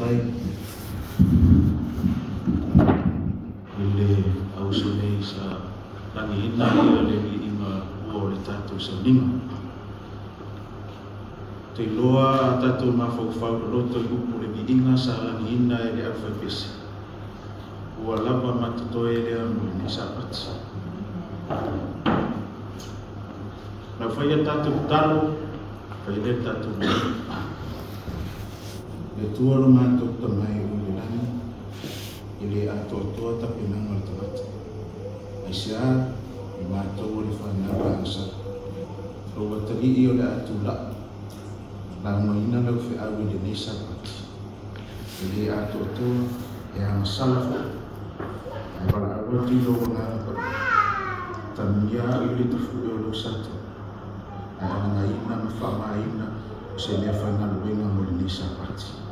Faafetai i le auso nei sa lagiina ia le viiga ua o le tatou sauniga. Te iloa a tatou mafaufau loloto i upu le viiga sa lagiina e le aufaipese, ua lava ma totoe lea mo lenei Sapati. Lau faia tatou tatalo, fai lea le tatou viiga. Le Atua lo matou tamai o i le lagi, e le atoatoa tapenaga o le tagata. Aisea i matou o le fanau a agasala. Lou atalii o le a tula'i, laugaina lau feau i lenei Sapati. E le atoatoa, e agasala foi. Ae valaau atu i lou agaga paia. Tanuia au i le tafu'e o lou sato. Ae alagaina ma faamaina o se mea faigaluega mo lenei Sapati.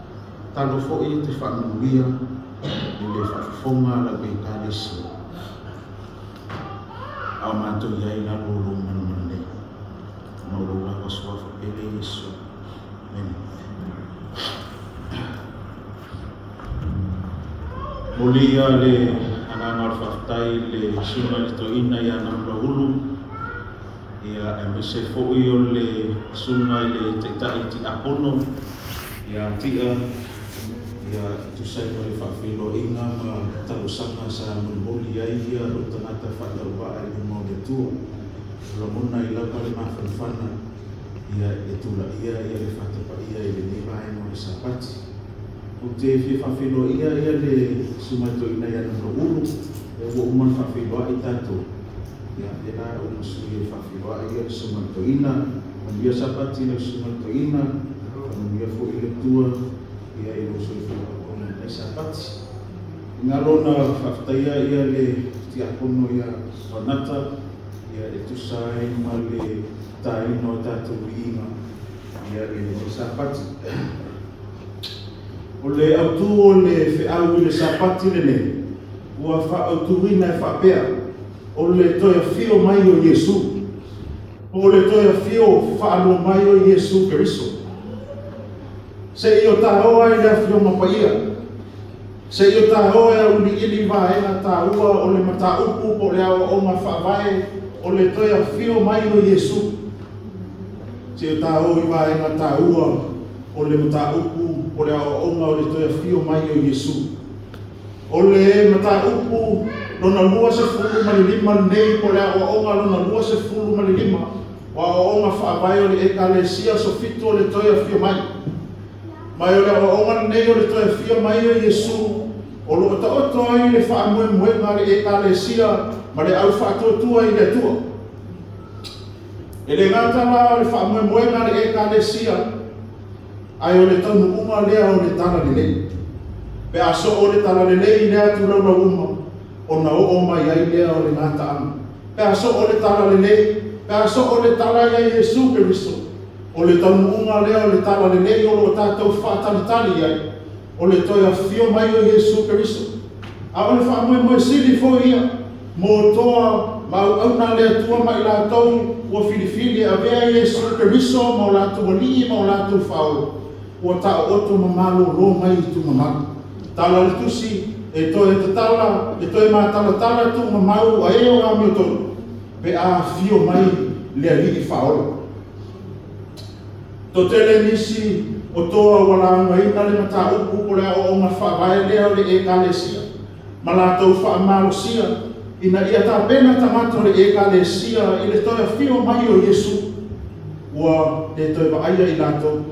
Talo foi e te faamanuia i le faafofoga a lau Ekalesia. A o matou i ai lalo o lou malumalu nei. Ma o lou lava suafa pele Iesu. Amene. Momoli ia le agaga o le faafetai i le susuga i le toeaina ia Namulauulu, ia aemaise foi o le susuga i le taitai tiakono ia Tia, ia e tusa ai ma le faafeiloaiga ma talosaga sa molimoli ai ia lou tagata faatauvaa i luma o le Atua. O lagona ai lava le mafanafana ia e tulaia ia le faatapaia i lenei vaega o le Sapati. Ou te fia faafeiloaia ia le susuga i le toeaina ia Namulauulu, e ua uma ona faafeiloai tatou. Ia e la uma sui e faafeiloai ia le susuga i le toeaina. Manuia Sapati lau susuga i le toeaina, faamanuia foi le Atua ia i lou soifua auauna i lenei Sapati. I galo ona faafetaia ia le tiakono ia Vanata ia e tusa ai ma le taina o tatou viiga ia i lenei Sapati. O le autū o le feau i le Sapati lenei, ua faaautuina e faapea, o le toe afio mai o Iesu, po o le toe afio faalua mai o Iesu Keriso. Se i o taoa i le afioga paia, se i o taoa e auiliili vaega taua o le mataupu po o le aoaoga faavae o le toe afio mai o Iesu. Se i o taoa i vaega taua o le mataupu o le aoaoga o le toe afio mai o Iesu. O le mataupu lona 25 lenei po o le aoaoga lona 25 o aoaoga faavae o le Ekalesia Sofito o le toe afio mai. Mai o le aoaoga lenei o le toe afio mai o Iesu, o loo taoto ai le faamoemoega a le Ekalesia ma le au faatuatua i le Atua. E le gata la o le faamoemoega a le Ekalesia, ae o le taunuuga lea o le tala lelei. Pe a soo le tala lelei i le atu laulauuma, ona oo mai ai lea o le gataaga. Pe a soo le tala lelei, pe a soo le tala ia Iesu Keriso, o le taunuuga lea o le tala lelei o loo tatou faatalitali ai, o le toe afio mai o Iesu Keriso. A o le faamoemoe sili foi ia mo toa ma auauna le Atua ma i latou ua filifili e avea Iesu Keriso ma o latou alii ma o latou faaola, ua taooto ma malōlō mai i tuugamau. Tala le tusi, e toe tatala, e toe matalatala tuugamau a e o amiotonu, pe a afio mai le alii faaola. Toatele nisi o toa ua laugaina le mataupu po o le aoaoga faavae lea o le Ekalesia ma latou faamalosia ina ia tapena tagata o le Ekalesia i le toe afio mai o Iesu. Ua le toe vaaia i latou,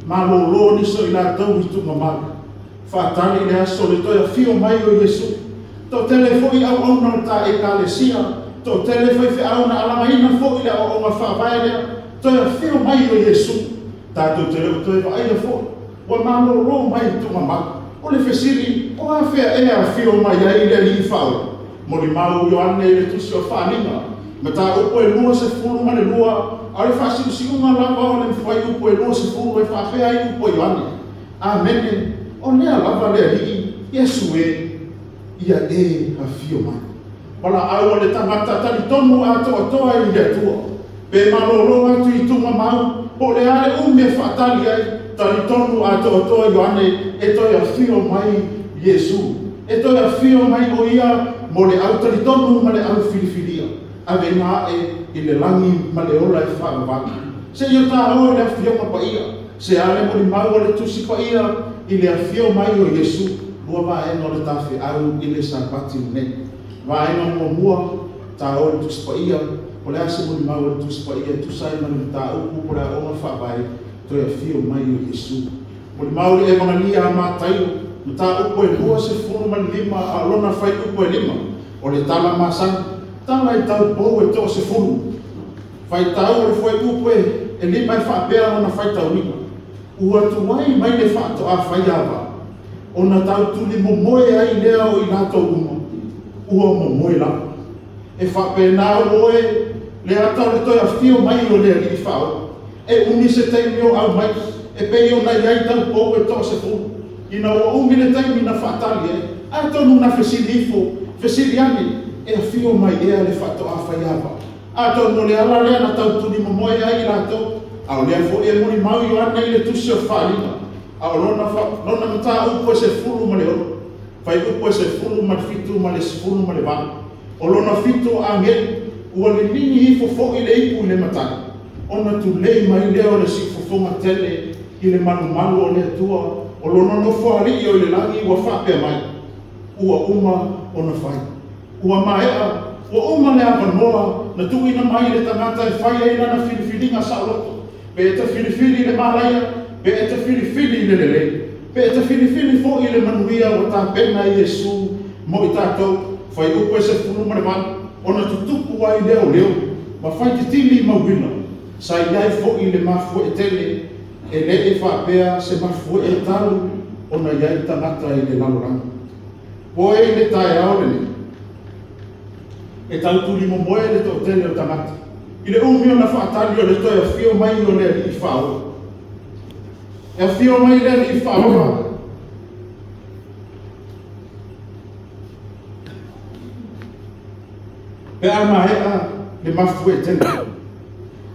malōlō nisi o i latou i tuugamau, faatali le aso o le toe afio mai o Iesu. Toatele foi auauna o ta Ekalesia, toatele faifeau na alagaina foi le aoaoga faavae lea, toe afio mai o Iesu. Tatou te le o toe vaaia foi, ua malōlō mai i tuugamau. O le fesili, o afea ea afio mai ai le alii faaola? Molimau Ioane i le tusi o Faaaliga, mataupu e 22, a o le faasiusiuga lava o le fuaiupu e 20 e faapea ai upu a Ioane. Amene, o lea lava le alii, Iesu e, ia e afio mai. Valaau a le tagata talitonu atoatoa i le Atua. Pe malōlō atu i tuugamau, po o le a le umi e faatali ai, talitonu atoatoa Ioane e toe afio mai Iesu. E toe afio mai o ia mo le au talitonu ma le au filifilia. Ave ina ae i le lagi ma le ola e faavavau. Seia tāoa i le afioga paia, se a le molimau a le Tusi Paia i le afio mai o Iesu. Lua vaega o le tafeau i le Sapati lenei. Vaega muamua, tāoa i le Tusi Paia, o le a se molimau a le Tusi Paia e tusa ai ma le mataupu po o le aoga faavae, toe afio mai o Iesu. Molimau le Evagalia a Mataio, mataupu e 25 a o lona fuaiupu e 5, o le tala masani, tala i taupou e 10. Faitau o le fuaiupu e 5 e faapea lona faitauina. Ua tuai mai le faatoa faiava, ona tautuli momoe ai lea o i latou uma, ua momoe lava. E faapena oe le ata o le toe afio mai o le Alii faaola. E umi se taimi o au mai, e pei ona i ai taupou e 10. Ina ua umi le taimi na faatali ai, atonu na fesili ifo, fesili ane, e afio mai ea le faatoa faiava. Atonu o le ala lea na tautuli momoe ai i latou, a o lea foi e molimau Ioane i le tusi o Faaaliga, a o lona mataupu e 16, fuaiupu e 17 ma le 18. O lona 7 o agelu, ua liligi ifo foi le ipu i le matai, ona tulei mai lea o le siufofoga tele i le malumalu o le Atua, o lona nofoalii o i le lagi ua faapea mai, ua uma ona fai. Ua maea, ua uma le avanoa na tuuina mai le tagata e fai ai lana filifiliga saoloto. Pe e te filifili le malaia, pe e te filifili le lelei, pe e te filifili foi le manuia ua tapena i Iesu mo i tatou, fuaiupu e 18, ona tutupu ai lea o leo, ma faititili mauina, sa i ai foi le mafuie tele, e le e faapea se mafuie talu ona i ai tagata i le lalolagi. Poe i le taeao lenei, e tautuli momoe le toatele o tagata, i le umi ona faatali o le toe afio mai o le Alii faaola. E afio mai le Alii faaola, pe a maea le mafuie tele.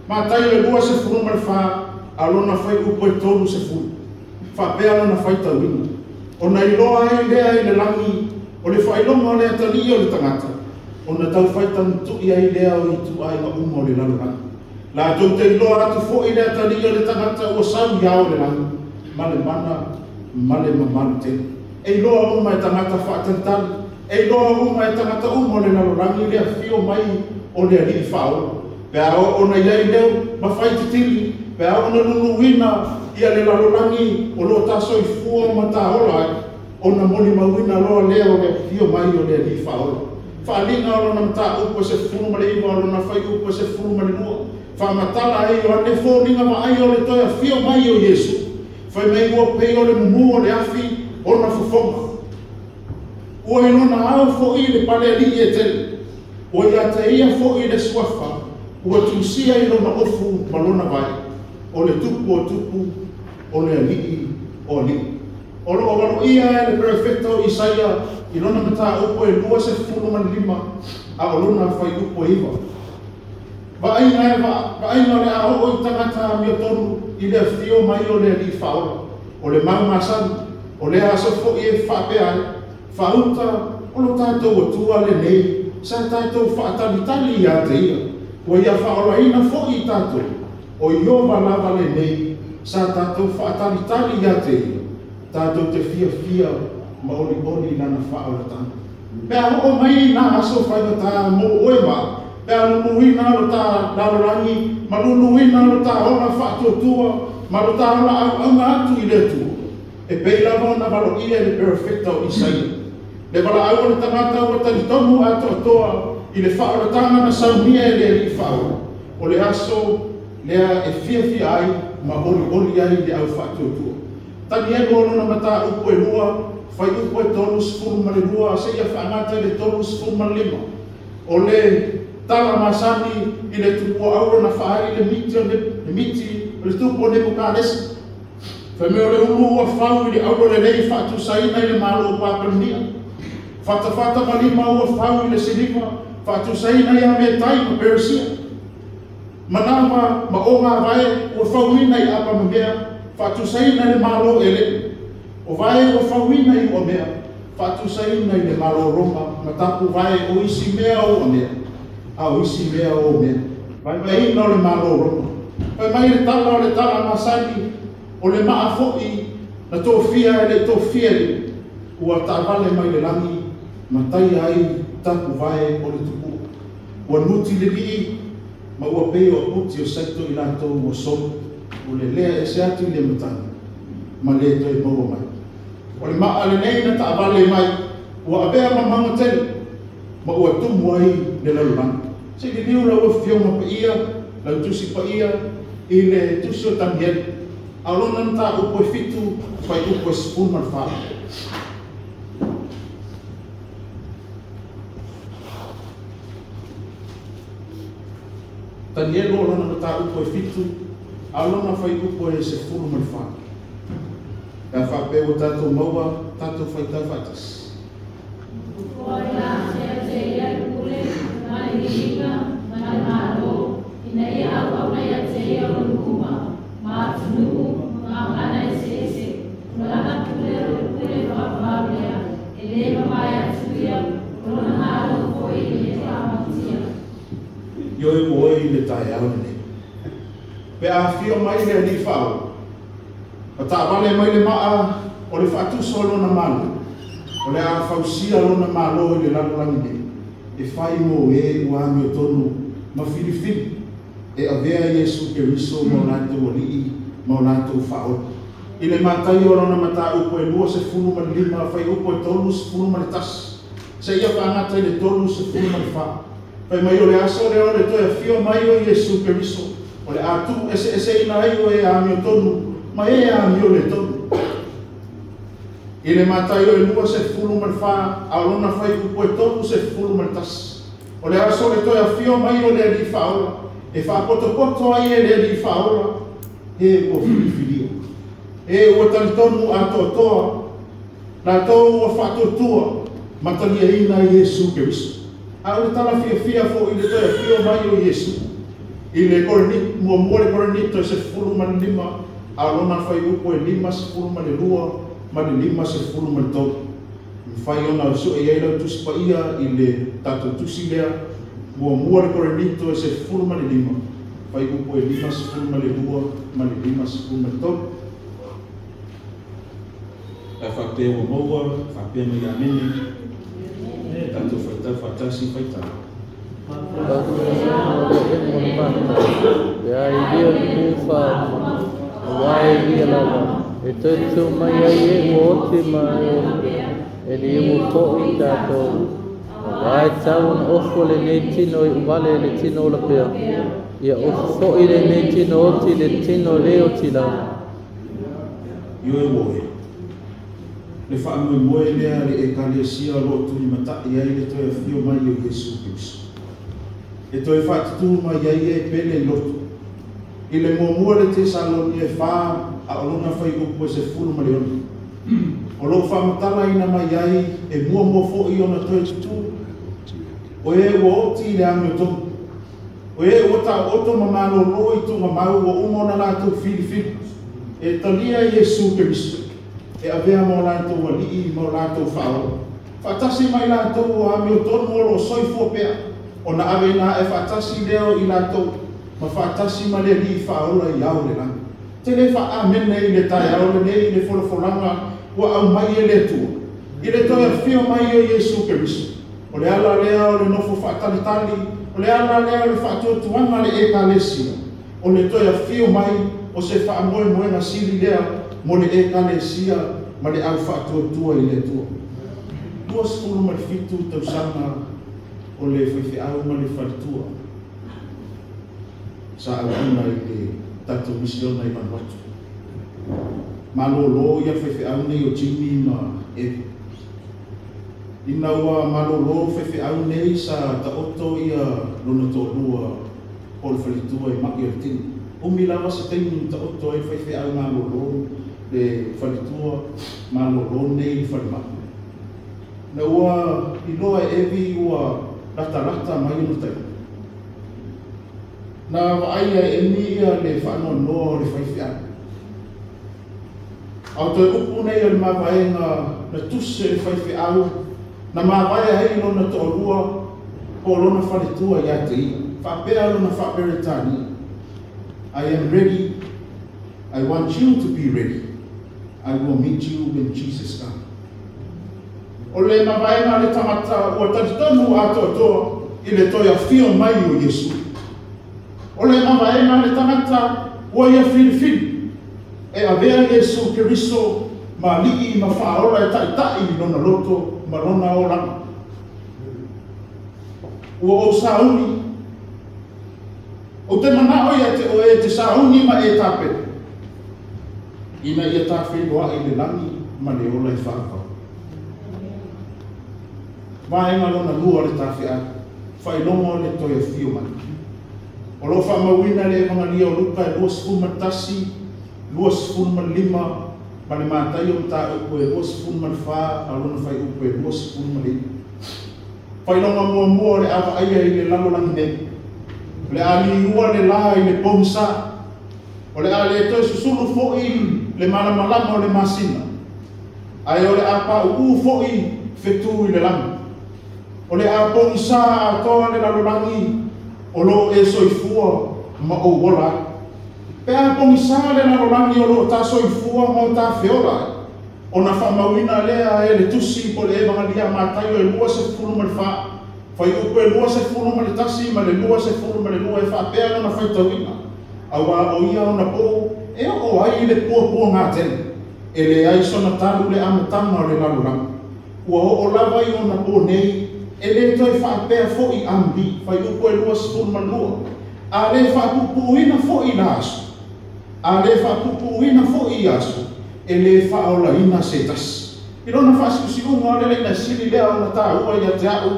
Mataio e 24, a lona fuaiupu e 30, faapea lona faitauina. Ona iloa ai lea i le lagi, o le faailoga o le atalii o le tagata, ona tau faitagitui ai lea o ituaiga uma o le lalolagi. Latou te iloa atu foi le atalii o le tagata ua sau i ao o le lagi, ma le mana ma le mamalu tele. E iloa uma e tagata faatalitali, e iloa uma e tagata uma o le lalolagi le afio mai o le Alii faaola. Pe a oo ona i ai leo ma faititili, pe a oo ona luluina ia le lalolagi o lo tasoifua ma taola ai, ona molimauina loa lea o le afio mai o le Alii faaola. Faaaliga o lona mataupu e 19, o lona fuaiupu e 12, faamatala ai Ioane foliga vaai o le toe afio mai o Iesu. Fai mai ua pei o le mumu o le afi ona fofoga. Ua i lona ao foi le palealii e tele. Ua ia te ia foi le suafa, ua tusia i lona ofu ma lona vai. O le tupu o tupu, o le alii o alii. O loo valoia e le perofeta o Isaia i lona mataupu e 25, a o lona fuaiupu e 9. Vaaiga o le a oo i tagata amiotonu i le afio mai o le Alii faaola. O le mau masani, o le aso foi e faapea ai, faauta o lo tatou Atua lenei, sa tatou faatalitali ia te ia, ua ia faaolaina foi i tatou, o Ieova lava lenei, sa tatou faatalitali ia te ia, tatou te fiafia ma olioli lana faaolataga. Pe a oo mai nā aso faigata mo oe ma, pe a luluina lo ta lalolagi, ma luluina lo ta ola faatuatua, ma lo ta ola auauga atu i le Atua. E pei lava ona valoia e le perofeta o Isaia. Le valaau o le tagata ua talitonu atoatoa i le faaolataga na saunia e le Alii faaola. O le aso lea e fiafia ai ma olioli ai le au faatuatua. Tanielu o lona mataupu e 2, fuaiupu e 32, seia faagata i le 35. O le tala masani i le tupua auro na faai le miti o le miti o le tupu o Nebukanesa. Fai mai o le ulu ua fau i le auro lelei faatusaina i le malo o Papelonia. Fatafata ma lima ua fau i le siliva faatusaina ia Metai ma Perisia. Manava ma o ngā vae ua fauina i apa mamea Faatusaina i le Malo Eleni. O vae ua fauina i Uamea, faatusaina i le Malo Roma ma tapuvae o isi mea o Uamea, a o isi mea o mea. Vaevaeina o le Malo Roma. Fai mai le tala o le tala masani, o le maa foi na tofia e le tofia e ua taavale mai le lagi ma taia ai tapuvae o le tupua. Ua nuti le lii ma ua pei o aputi o saito i latou ua solo, o le lea ese atu i le matagi ma le toe maua mai. O le maa lenei na taavale mai, ua avea ma mauga tele, ma ua tumu ai le lalolagi. Se i liliu lau afioga paia, lau tusi paia, i le tusi o Tanieli, a o lona mataupu e 7, fuaiupu e 14. Tanielu o lona mataupu e 7, a o lona fuaiupu e 14. Pe a faapea ua tatou maua, tatou faitau faatasi. Ua te ia le pule, ma le viiga, ma le malo, ina ia auauna ia te ia o le uma, ma atunuu, ma gagana eseese, o lana pule o le pule faavavau lea, e le mavae atu ia, o lona malo foi e le faamautia. Ioe ua i le taeao lenei. Pe a afio mai le alii faaola, ma taavale mai le maa o le faatusa o lona malo, o le a fausia lona malo i le lalolagi nei, e fai mo e ua amiotonu ma filifili e avea Iesu Keriso ma o latou alii ma o latou faaola. I le Mataio o lona mataupu e 25 fuaiupu e 31, seia faagata i le 34. Fai mai o le aso lea o le toe afio mai o Iesu Keriso, o le a tuu eseeseina ai o e amiotonu ma e amio le tonu. I le Mataio e 24, a o lona fuaiupu e 31, o le aso o le toe afio mai o le alii faaola, e faapotopoto ai e le alii faaola, e ua filifilia, e ua talitonu atoatoa, latou ua faatuatua ma taliaina Iesu Keriso. A o le tala fiafia foi i le toe afio mai o Iesu, i le Korinito, muamua le Korinito e 15, a o lona fuaiupu e 52 ma le 53. Mafai ona sue ai lau tusi paia i le tatou tusi lea, muamua le Korinito e 15, fuaiupu e 52 ma le 53. Pe a faapea ua maua, faapea mai amene. Tatou faitau faatasi faitau. Pe a ilia le pufa, aua e ilia lava, e toe mai ai e ua oti ma e li ua fo'i tatou. Aua e tau ona ofo lenei tino i uvale le tino ola pea. Ia ofo fo'i lenei tino oti le tino le oti lava. Ioe ua le faamoemoe lea le ekalesia o loo tulimatai ai le toe afio mai o Iesu Keriso. E toe faatutū mai ai e pele i loto. I le muamua le Tesalonia e 4, a o lona fuaiupu e 16. O loo faamatalaina mai ai e muamua foi ona toe tutū, o e ua oti i le amiotonu, o e ua taoto ma malōlō i tugamau ua uma ona latou filifili, e talia Iesu Keriso, e avea ma o latou alii ma o latou faaola. Faatasi mai latou ua amiotonu o loo soifua pea, ona ave ina e faatasi lea o i latou, ma faatasi ma le alii faaola i ao le lagi. Te le faamene i le taeao lenei i le folafolaga ua aumai e le Atua, i le toe afio mai o Iesu Keriso. O le ala lea o le nofo faatalitali, o le ala lea o le faatuatuaga le ekalesia, o le toe afio mai o se faamoemoega sili lea mo le ekalesia ma le au faatuatua i le Atua. 27 tausaga o le faifeau ma le faletua sa auauna i le tatou misiona i Vanuatu. Malōlō ia faifeau nei o Jimmy ma Evi. Ina ua malōlō faifeau nei sa taoto ia lona toalua o le faletua i mai o le tino. Umi lava se taimi na taoto ai faifeau malōlō le faletua malōlō nei i falemai. Na ua iloa e Evi ua latalata mai ona taimi. Na vaaia e Emi ia le faanoanoa o le faifeau. Au toe upu nei o le mavaega na tusi e le faifeau na mavae ai lona toalua po o lona faletua ia te ia. Faapea lona faaperetania. I am ready. I want you to be ready. I will meet you when Jesus comes. O le mavaega le tagata ua talitonu atoatoa i le toe afio mai o Iesu. O le mavaega le tagata ua ia filifili e avea Iesu Keriso ma alii ma faaola e taʻitaʻi i lona loto ma lona olaga. Ua ou sauni, ou te manao ia te oe e te sauni ma e tapena, ina ia tafeiloai i le lagi ma le ola e faavavau. Vaega lona lua o le tafeau, faailoga o le toe afio mai. O loo faamauina le Evagalia o Luka e 21, 25 ma le Mataio mataupu e 24 a lona fuaiupu e 29. Faailoga muamua o le avaaia i le lalolagi nei. O le a liua le la i le pogisa. O le a le toe susulu foʻi le malamalama o le masina. Ae o le a paʻuʻū foʻi fetū i le lagi. O le a pogisā atoa le lalolagi o loo e soifua ma ou ola ai. Pe a pogisā le lalolagi o loo ta soifua ma o ta feola ai. Ona faamauina lea e le tusi po le Evagalia a Mataio e 24, fuaiupu e 21 ma le 22 e faapea lona faitauina. Auā o ia ona pō e oo ai i le puapuagatele, e leai sona talu le amataga o le lalolagi. Ua oo lava i ona pō nei, e lē toe faapea foʻi amuli, fuaiupu e 22. A lē faapuupuuina foʻi la aso, a lē faapuupuuina foʻi aso, e lē faaolaina se tasi. I lona faasiusiuga o le laina sili lea ona taua ia te au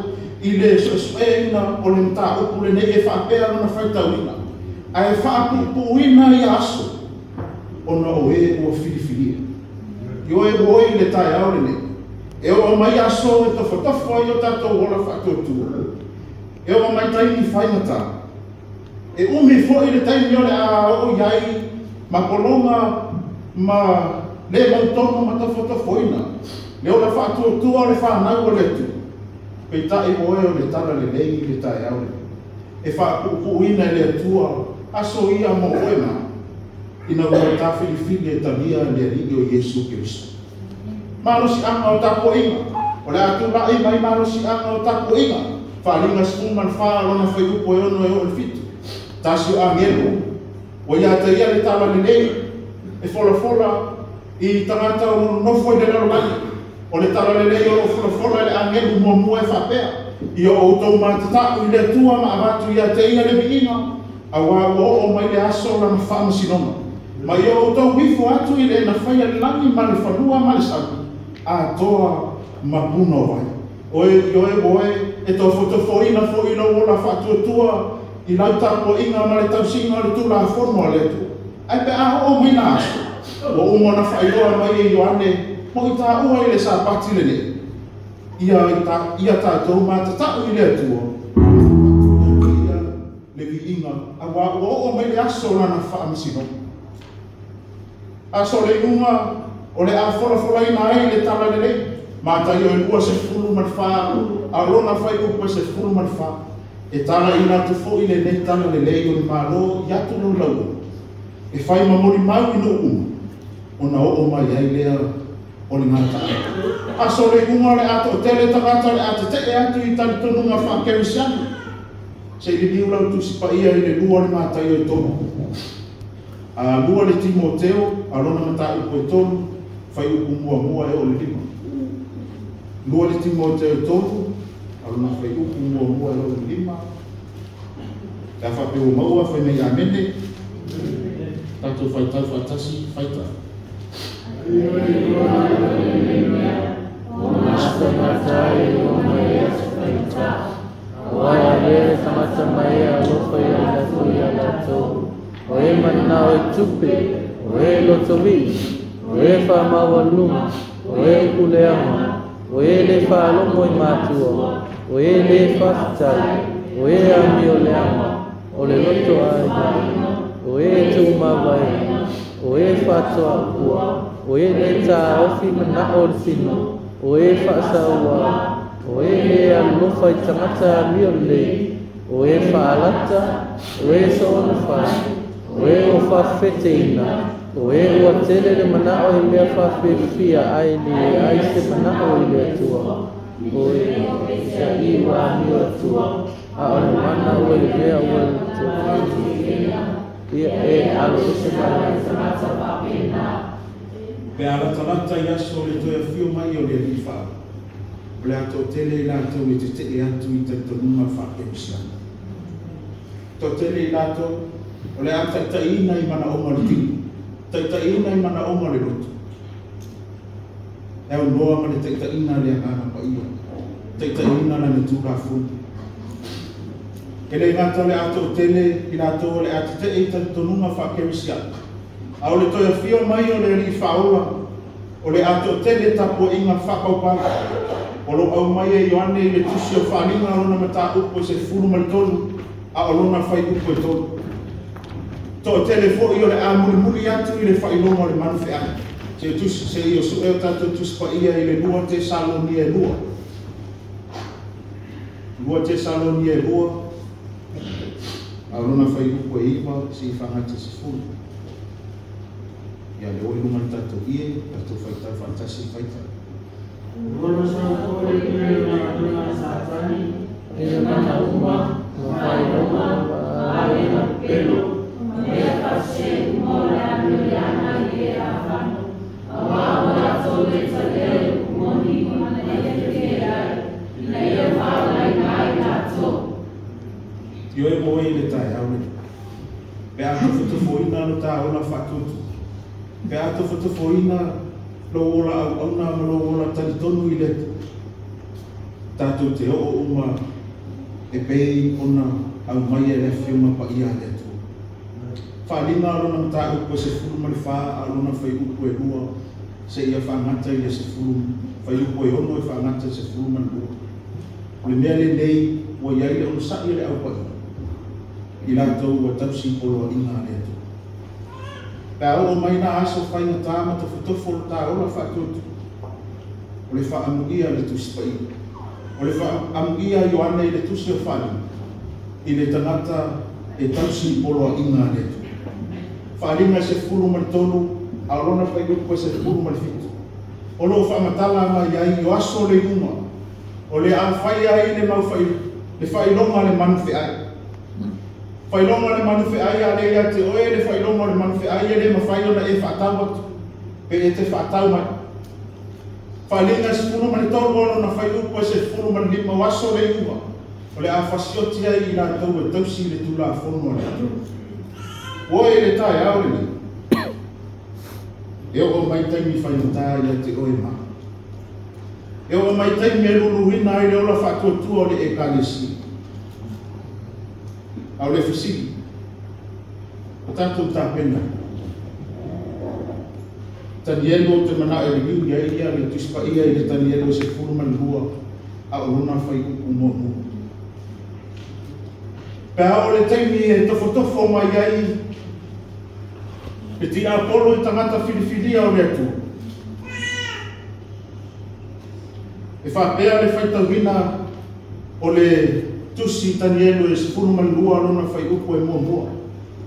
i le suesueina o le mataupu lenei e faapea lona faitauina. Ae faapuupuuina ia aso, ona o e ua filifilia. I oe ua oe i le taeao lenei. E oo mai aso e tofotofo ai o tatou ola faatuatua. E oo mai taimi faigata. E umi foʻi le taimi o le a oo i ai ma pologa ma le mautonu ma tofotofoina le ola faatuatua o le fanau o le Atua. Peitai oe o le tala lelei i le taeao lenei. E faapuupuuina e le Atua aso ia mo oe ma ina ua ta filifili e talia le alii o Iesu Keriso. Malosiaga o tapuaiga. O le a tulaʻi mai malosiaga o tapuaiga. Faaaliga 14 lona fuaiupu e 6 e oo i le 7. Tasi o agelo ua ia te ia le tala lelei e folafola i tagata o lo nofo i le lalolagi. O le tala lelei o loo folafola e le agelu muamua e faapea. Ia outou matataʻu i le Atua ma avatu ia te ia le viiga, auā ua oo mai le aso lana faamasinoga. Ma ia outou ifo atu i le na faia le lagi ma le fanua ma le sami, atoa ma puna o vai. Oe i oe oe e tofotofoina foʻi lou ola faatuatua i lau tapuaiga ma le tausiga o le tulafono a le Atua. Ae pe a oo mai la aso, ua uma ona faailoa mai e Ioane mo i taua i le Sapati lenei. Ia tatou matataʻu i le Atua, ia le viiga, auā ua oo mai le aso lana faamasinoga. Aso o le iuga o le a folafolaina ai le tala lelei. Mataio e 24, a lona fuaiupu e 14. E talaina atu foʻi lenei tala lelei o le Malo i atu laulauga. E fai ma molimau i nuu uma, ona oo mai ai lea o le gataaga. Aso o le iuga o le a toatele tagata o le a tetee atu i talitonuga faakerisiano. Se i liliu lau tusi paia i le 2 o le Mataio e 3. A 2 le Timoteo, a lona mataupu e 3, fuaiupu muamua e oo i le 5. 2 le Timoteo e 3, a lona fuaiupu muamua e oo i le 5. Pe a faapea ua maua, fai mai amene. Tatou faitau faatasi, faitau. O aso matai o mai aso faita. Auā e avea le tagata ma e alofa ia i latou ia latou. O e mananao e tupe, o e lotovi'i, o e faamaualuluga, o e upu leaga, o e lē faalogo i matua, o e lē faafetai, o e amio leaga, o le loto aiga, o e tumavaega, o e faatoaupua, O e le taofi mana'o o le tino, o e fa'asauā, o e lē alolofa i tagata amio lelei, o e fa'alata, o e soona fai, o e ua fa'afefeteina, o e ua tele le mana'o i mea fa'afiafia ae leai se mana'o i le Atua, o e sa'i ua amio atua, a o le mana ua i le mea ua ia e alo ese mai. Pe a latalata i aso o le toe afio mai o le Alii Faa, o le a to'atele i latou e tete'e atu i talitonuga faakerisiano. To'atele i latou o le a ta'ita'iina i manaʻoga o le tino, ta'ita'iina i manaʻoga o le loto. E aunoa ma le ta'ita'iga le Agaga Paia, ta'ita'iina lana Tulafono. E le gata o le a to'atele i latou o le a tete'e i talitonuga faakerisiano, a o le toe afio mai o le Alii Faaola, o le a to'atele tapua'iga faapaupau o lo aumai e Ioane i le tusi o Faaliga lona mataupu e 13 a o lona fuaiupu e 3. To'atele fo'i o le a mulimuli atu i le faailoga o le manu fe'ai. Se tusi se i o su'e o tatou Tusi Paia i le 2 Tesalonia e 2. 2 Tesalonia e 2 a o lona fuaiupu e 9 seia fagata 10. Ia le o i luga le tatou ie, tatou faitau faatasi faitau. Ua saufo le na Satani, i mana uma, ma faailoga, ma aiga pelo, mea fa'asese uma o le amio leaga i le afano, auā ua latou lē talia le upu moni na ia tetee ai, ina ia faaolaina ai latou. Ioe mo e i le taeao le. Pe a tofotofoina lo tā ola fa'atuatu. Pe a tofotofoina lou ola auauna ma lou ola talitonu i le tatou te oo uma e pei ona aumai e le afioga paia a le Atua. Faaliga lona mataupu e 14 a lona fuaiupu e 2 seia fagata i le 10 fuaiupu e 6 e fagata i le 12. O le mea lenei ua iai le onosa'i o le aupaia i latou ua tausi poloa'iga a le Atua. Pe a oo mai na aso faigatā ma tofotofo lo tā ola fa'atuatu, o le fa'amu'ia le Tusi Paia. O le fa'amu'ia Ioane i le tusi o Faaliga i le tagata e tausi poloa'iga a le Atua. Faaliga e 13 a o lona fuaiupu e 17. O loo faamatala mai ai o aso le iuga o le a fai ai le mau fai le faailoga le manu fe'ai. Faailoga le manu fe'ai a le ia te oe le faailoga o le manu fe'ai e le mafai ona e fa'atau atu pe e te fa'atau mai. Faaliga 13 o lona fuaiupu e 15 o aso le iuga o le a fasioti ai i latou e tausi le Tulafono a le Atua. Ua e le taeao lenei e oo mai taimi faigatā ia te oe ma. E oo mai taimi e luluina ai le ola fa'atuatua o le Ekalesia. A o le fesili, o tatou tapena. Tanielu o te mana'o e liliu i ai ia le Tusi Paia i le Tanielu e 12 a o lona fuaiupu 1. Pe a o le taimi e tofotofo mai ai le tiapolo i tagata filifilia o le Atua. E fa'apea le faitauina o le tusi Tanielu e 12 lona fuaiupu e 1.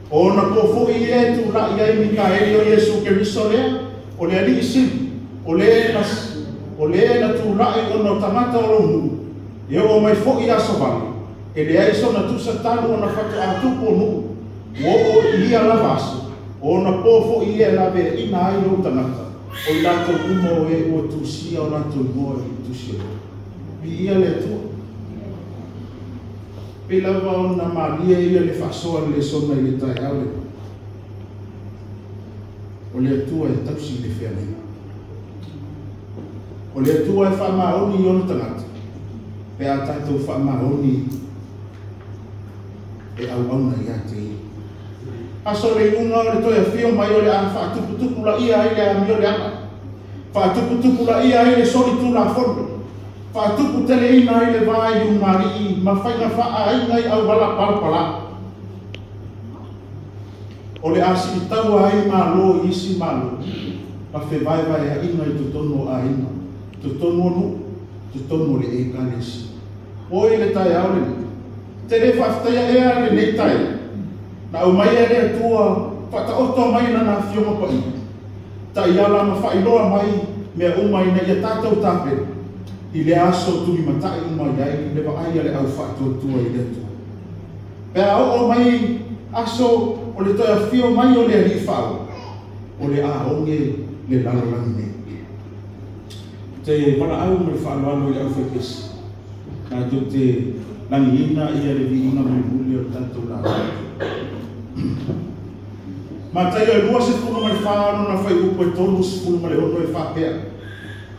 O ona po fo'i e tula'i ai Mikaeli o Iesu Keriso lea, o le Alii Sili, o le na tula'i ona o tagata o lou nuu, e oo mai fo'i aso vale, e leai sona tusa talu ona fato'a tupu o nuu, ua oo i ia lava aso, o ona po fo'i e laveaʻina ai ou tagata, o i latou uma o e ua tusia o latou igoa i le tusi o le. Viia le Atua. Pe lava ona malie ia le faasoa le lesona i le taeao le. O le Atua e tausi le feagaiga. O le Atua e faamaoni i ona tagata. Pe a tatou faamaoni e auauna ia te ia. Aso le iuga o le toe afio mai o le a fa'atuputupu la'ia ai le amio leaga. Fa'atuputupu la'ia ai le soli Tulafono. Fa'atupu teleina ai le va i ugali'i ma faiga fa'aaiga i auala palapalā. O le a si'itaua ai malo i isi malo. Ma fevaevaeaʻiga i totonu o aiga, totonu o nuʻu, totonu o le Ekalesia. Oi le taeao lenei, te lē faafetaia ea lenei taeao na aumaia e le Atua faataoto mai lana Afioga paia, taiala ma faailoa mai mea uma ina ia tatou tapena i le aso tulimataʻi uma i ai le vaai a le au faatuatua i le Atua. Pe a oo mai aso o le toe afio mai o le Alii faaola, o le a oge le lalolagi nei. Te valaau ma le faaaloalo i le aufaipesi tatou te lagiina ia le viiga mulimuli o le tatou lauga. Mataio e 24 lona fuaiupu e 36 e faapea,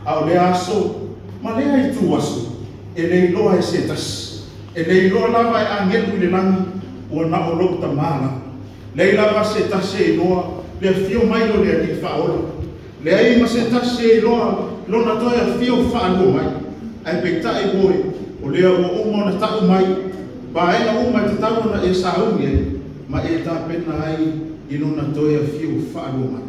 “A o lea aso ma lea itu aso, e le iloa e se tasi, e le iloa lava e agelu i le lagi, ua na o lou Tamā lava.” Leai lava se tasi e iloa le afio mai o le Alii faaola, leai ma se tasi e iloa lona toe afio faalua mai. Ae peitai oi, o lea ua uma ona taʻu mai vaega uma e tatau ona e sauni ai ma e tapena ai i lona toe afio faalua mai.